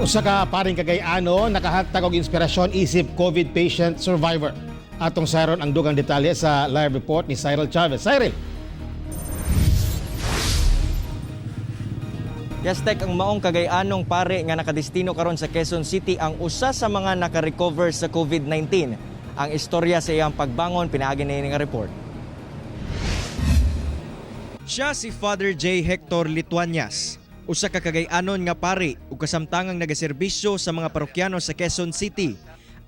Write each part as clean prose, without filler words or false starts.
Usa ka paring Cagay-ano nakahatag og inspirasyon isip COVID patient survivor. Atong sayron ang dugang detalye sa live report ni Cyril Chavez. Cyril. Yes, Tek, ang maong Cagay-anong pare nga nakadestino karon sa Quezon City ang usa sa mga naka-recover sa COVID-19. Ang istorya sa iyang pagbangon pinaagi na nga report. Siya si Father J. Hector Lituanias, usa ka Cagay-anon nga pare ug kasamtangang nagaserbisyo sa mga parokyano sa Quezon City.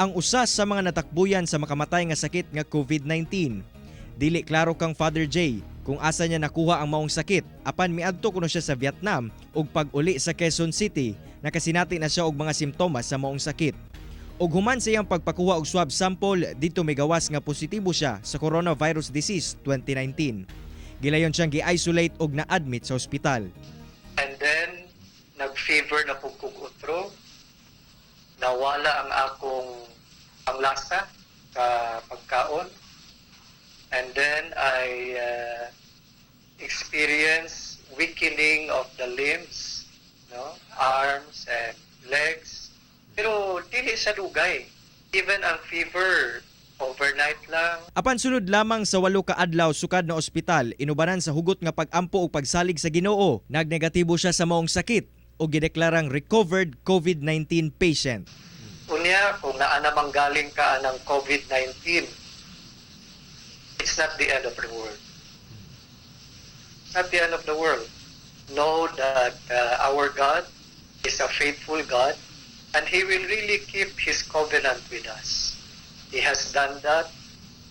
Ang usa sa mga natakbuyan sa makamatay nga sakit nga COVID-19. Dili klaro kang Father J kung asa niya nakuha ang maong sakit, apan miadto kuno siya sa Vietnam ug pag-uli sa Quezon City nakasinati na siya og mga simptomas sa maong sakit. Ug human sa iyang pagpakuha og swab sample, dito migawas nga positibo siya sa coronavirus disease 2019. Gilayon siyang gi-isolate og na-admit sa ospital. And then, nag-fever na pud kog utro. Nawala ang akong panglasa sa pagkaon. And then, I experience weakening of the limbs, no? Arms and legs. Pero dili sa dugay. Even ang fever, overnight lang. Apan sulod lamang sa 8 ka adlaw sukad na ospital, inubanan sa hugot nga pag-ampo ug pagsalig sa Ginoo, nagnegatibo siya sa maong sakit ug gideklarang recovered COVID-19 patient. Unya, kung naa namang galing ka ng COVID-19, it's not the end of the world. It's not the end of the world. Know that our God is a faithful God and He will really keep His covenant with us. He has done that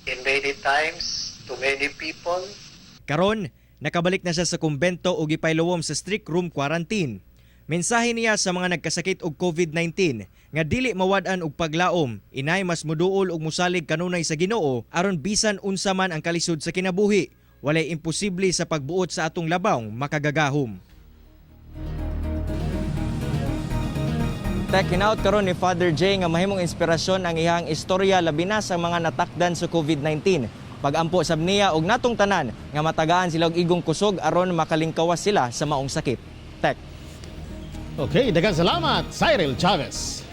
in many times to many people. Karon, nakabalik na siya sa kumbento ug gipayluwom sa strict room quarantine. Mensahe niya sa mga nagkasakit og COVID-19 nga dili mawad-an og paglaom, inay mas muduol og musalig kanunay sa Ginoo aron bisan unsa man ang kalisod sa kinabuhi, walay imposible sa pagbuot sa atong labawng makagagahom. Tek, hinaut karon ni Father J nga mahimong inspirasyon ang iyang istorya, labi na sa mga natakdan sa COVID-19. Pagampo sab niya og natong tanan nga matagaan sila og igong kusog aron makalingkawas sila sa maong sakit. Tek. Okay, daghang salamat, Cyril Chavez.